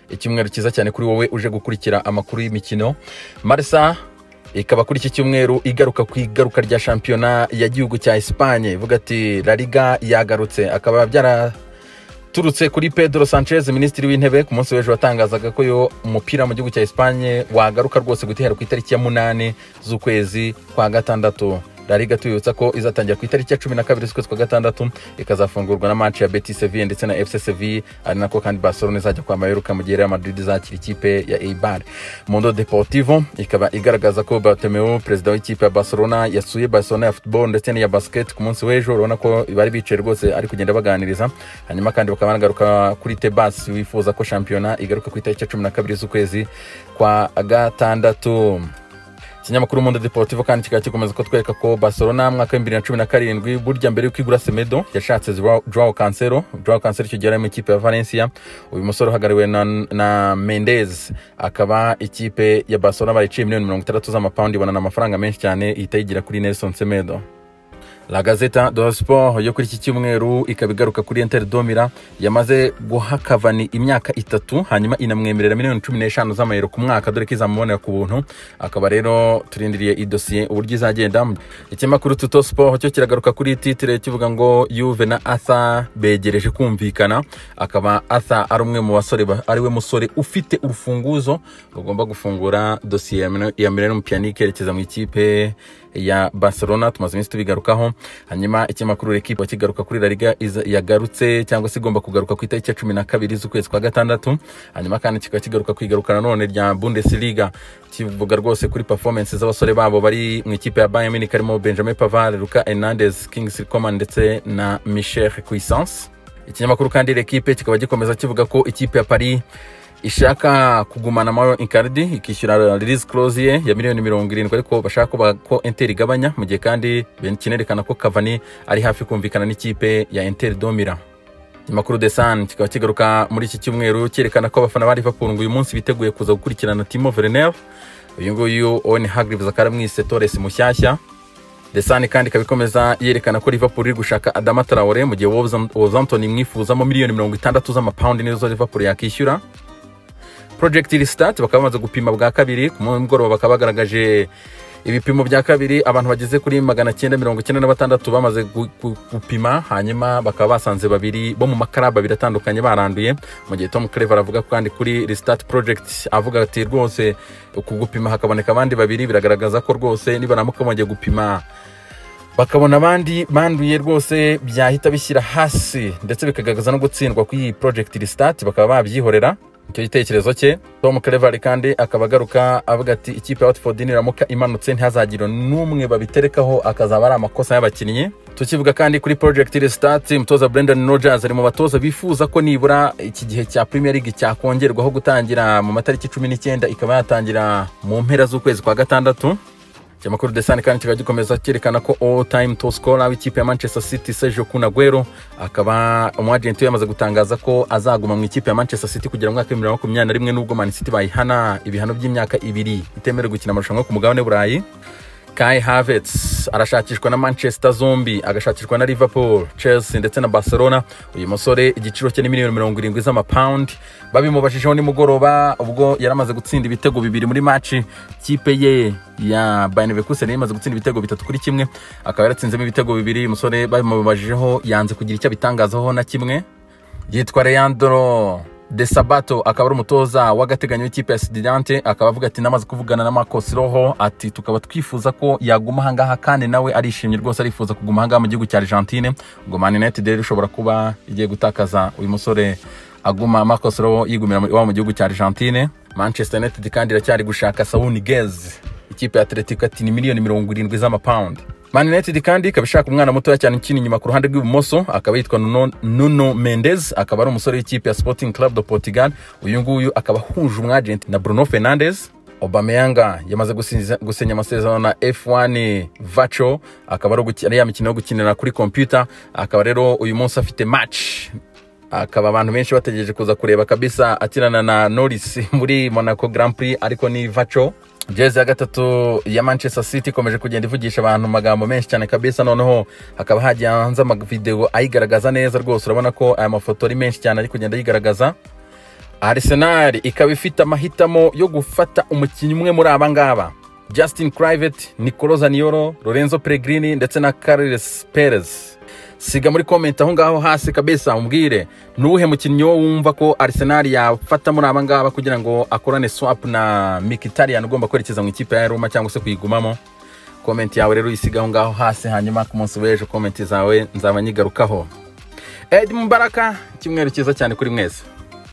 Icyumweru cyiza cyane kuri wowe uje gukurikira amakuru y'imikino. Marca ikaba kuri iki cyumweru igaruka ku igaruka rya shampiyona ya gihugu cya Espagne, ivuga ati La Liga yagarutse. Akaba byaraturutse kuri Pedro Sanchez, minisitiri w'intebe, ku munsi w'ejo watangazaga ko yo umupira mu gihugu cya Espagne wagaruka rwose guhera ku itariki ya 8 z'ukwezi kwa gatandatu. La Liga tuyibutsa ko izatangira ku itariki ya 12 z'ukwezi kwa gatandatu, ikazafungurwa na match ya Betis Sevilla ndetse na FC Sevilla, ari nako kandi Barcelona izajya kwa Mallorca, mu gihe Real Madrid izakira ikipe ya Eibar. Mundo Deportivo ikaba igaragaza ko Bartomeu, perezida w'ikipe ya Barcelona, yasuye Barcelona ya football ndetse n'iya basket ku munsi w'ejo. Urabona ko bari bicaye rwose ari kugenda baganiriza. Hanyuma kandi bakaba banagaruka kuri Tebas wifuza ko shampiyona igaruka ku itariki ya 12 z'ukwezi kwa gatandatu. Ikinyamakuru Mundo Deportivo kandi kikaba gikomeza kutwereka ko Barcelona mu mwaka wa 2017, burya mbere y'uko igura Semedo, yashatse Joao Cancelo. Joao Cancelo icyo gihe yari mu ikipe ya Valencia. Uyu musore uhagarariwe na Mendes, akaba ikipe ya Barcelona bariciye miliyoni 60 z'amapawundi, ibona amafaranga menshi cyane, ihita yigira kuri Nelson Semedo. La Gazzetta dello Sport yo kuri iki cyumweru ikaba igaruka kuri Inter de Milan yamaze guha Cavani imyaka 3, hanyuma inamwemerera miliyoni 15 z'amayero ku mwaka, dore ko izamubonera ku buntu. Akaba rero turindiriye idosiye uburyo izagenda. Ikinyamakuru Tutto Sport cyo kiragaruka kuri titre kivuga ngo Juve na Arthur begereje kumvikana. Akaba Arthur ari umwe mu basore, ari we musore ufite urufunguzo rugomba gufungura dosiye ya Miralem Pjanic yerekeza mu ikipe ya Barcelona. Tumaze iminsi tubigarukaho. Hanyuma ikinyamakuru L'Equipe kigaruka kuri La Liga yagarutse cyangwa se igomba kugaruka ku itariki ya 12 z'ukwezi kwa gatandatu. Hanyuma kandi kikaba kigaruka ku igaruka nanone rya Bundesliga, kivuga rwose kuri performance z'abasore babo bari mu ikipe ya Bayern Munich, harimo Benjamin Pavard, Lucas Hernandez, Kingsley Coman ndetse na Michel Cuisance. Ikinyamakuru kandi L'Equipe kikaba gikomeza kivuga ko ikipe ya Paris ishaka kugumana Mauro Icardi, ikishyura release clause ye ya miliyoni 70, ariko bashaka ko Inter igabanya, mu gihe kandi kinerekana ko Cavani ari hafi kumvikana n'ikipe ya Inter de Milan. Ikinyamakuru The Sun kikaba kigaruka muri iki cyumweru cyerekana ko abafana ba Liverpool ngo uyu munsi biteguye kuza gukurikirana Timo Werner. Uyu nguyu Owen Hargreaves akaba aramwise Torres mushyashya. The Sun kandi ikaba ikomeza yerekana ko Liverpool iri gushaka Adama Traore, mu gihe Wolverhampton imwifuzamo. Miliyoni 60 z'amapawundi nizo Liverpool yakishyura. Project Restart bakaba bamaze gupima bwa kabiri. Ku mugoroba bakaba bagaragaje ibipimo bya kabiri, abantu bageze kuri 996 bamaze gupima, hanyuma bakaba basanze babiri bo mu makarabu abiri atandukanye baranduye. Mu gihe Tom Cleverley avuga kandi kuri Restart Project, avuga ati rwose uku gupima hakaboneka abandi babiri biragaragaza ko rwose nibaramuka bongeye gupima bakabona abandi banduye, rwose byahita bishyira hasi ndetse bikagaragaza no gutsindwa kw'iyi Project Restart, bakaba babyihorera. Icyo gitekerezo cye. Tom Cleverley kandi akaba agaruka avuga ati ikipe ya Watford niramuka imanutse ntihazagire n'umwe babiterekaho, akazaba ari amakosa y'abakinnyi. Tukivuga kandi kuri Project Restart, umutoza Brendan Rodgers ari mu batoza bifuza ko nibura iki gihe cya Premier League cyakongerwaho gutangira mu matariki 19, ikaba yatangira mu mpera z'ukwezi kwa gatandatu. Ikinyamakuru The Sun kandi kikaba gikomeza cyerekana ko all time top scorer w'ikipe ya Manchester City, Sergio Kun Aguero, akaba umu agent we yamaze gutangaza ko azaguma mu ikipe ya Manchester City kugera mu mwaka wa 2021, nubwo Man City bayihana ibihano by'imyaka 2 itemerewe gukina amarushanwa ku mugabane w'Uburayi. Kai Havertz arashakishwa na Manchester zombi, agashakishwa na Liverpool, Chelsea ndetse na Barcelona. Uyu musore igiciro cye ni miliyoni 70 z'amapawundi. Babimubashijeho nimugoroba ubwo yaramaze gutsinda ibitego bibiri muri match kipe ye ya Bayer Leverkusen yari imaze gutsinda ibitego 3-1, akaba yaratsinzemo ibitego bibiri. Uyu musore babimubajijeho yanze kugira icyo abitangazaho na kimwe. Yitwa Leandro Desabato, akaba ari umutoza w'agateganyo w'ikipe ya Estudiantes, akaba avuga ati namaze kuvugana na Marcos Rojo, ati tukaba twifuza ko yaguma ahangaha, kandi nawe arishimye rwose, arifuza kuguma ahangaha mu gihugu cya Argentine. Ubwo Man United rero ishobora kuba igiye gutakaza uyu musore, aguma Marcos Rojo yigumira iwabo mu gihugu cya Argentine. Manchester United kandi iracyari gushaka Saul Niguez. Ikipe ya Atletico ati ni miliyoni 70 z'amapawundi. Man United kandi ikaba ishaka umwana mutoya cyane ukina inyuma ku ruhande rw'ibumoso, akaba yitwa Nuno Mendes, akaba ari umusore w'ikipe ya Sporting Club de Portugal. Uyu nguyu akaba ahuje umwagent na Bruno Fernandes. Aubameyang yamaze gusinya amasezerano na F1 Virtual, akaba ari ya mikino yo gukinira kuri computer. Akaba rero uyu munsi afite match, akaba abantu benshi bategereje kuza kureba kabisa akinana na Norris muri Monaco Grand Prix, ariko ni virtual. Jezi ya gatatu ya Manchester City ikomeje kugenda ivugisha abantu amagambo menshi cyane kabisa. Noneho hakaba hagiye hanze amavideo ayigaragaza neza rwose. Urabona ko aya mafoto ari menshi cyane ari kugenda ayigaragaza. Arsenal ikaba ifite amahitamo yo gufata umukinnyi umwe muri aba ngaba: Justin Kluivert, Nicolo Zaniolo, Lorenzo Pellegrini ndetse na Carles Perez. Siga muri comment aho ngaho hasi kabisa, umbwire nuwuhe mukinnyi wo wumva ko Arsenal yafata muri aba ngaba kugira ngo akorane swap na Mkhitaryan ugomba kwerekeza mu ikipe ya Roma cyangwa se kuyigumamo. Comment yawe rero uyisiga aho ngaho hasi, hanyuma ku munsi w'ejo comment zawe nzaba nyigarukaho. Ed Mubaraka, icyumweru cyiza cyane kuri mwese.